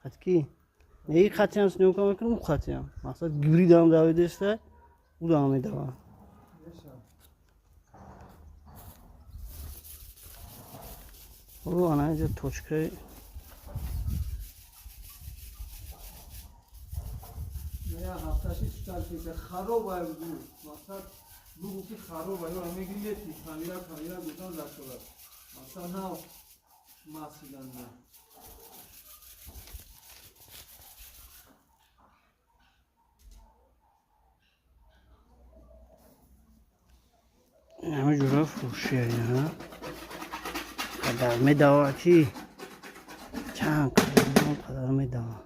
Қати ки? Не, қатиам съёмка мекунам, у қатиам. Мақсад гибридам давидеста, удам медавам. О, ана инҷа точкаи Бугу ки хароба ё мегиред ки камера камера гуфтан дар шуда. Мақсад нав масидан на. Ҳама ҷура фурӯшия ина. Қадар медава ки чанд қадар медава.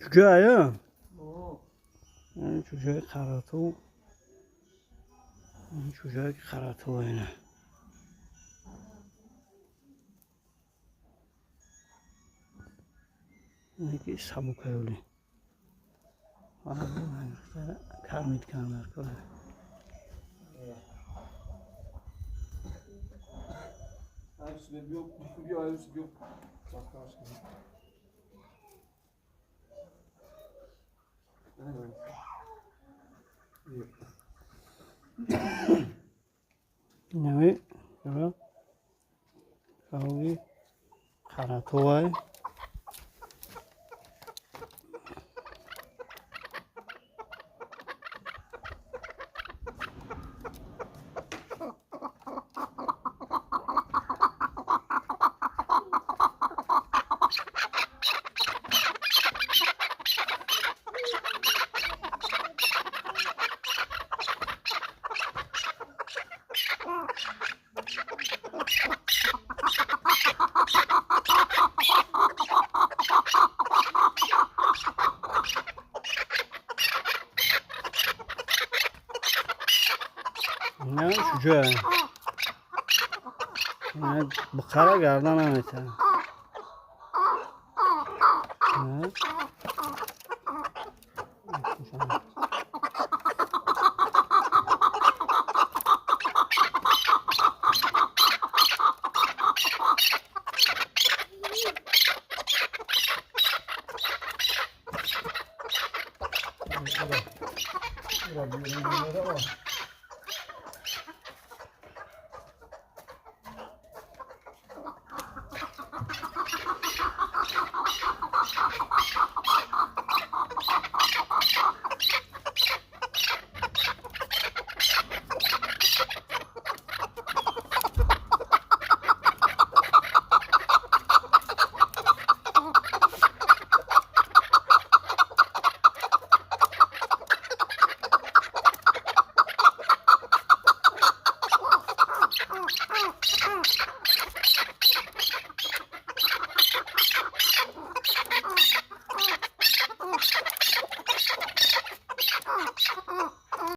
Чуҷоя? Чуҷои қарату, чуҷои қарату ина. Ки сабукаюли кар меткандар кора. Биё, биё. Инами кавоби қаратовай. Ина чуҷоя? Ина буқара гардан наметавон.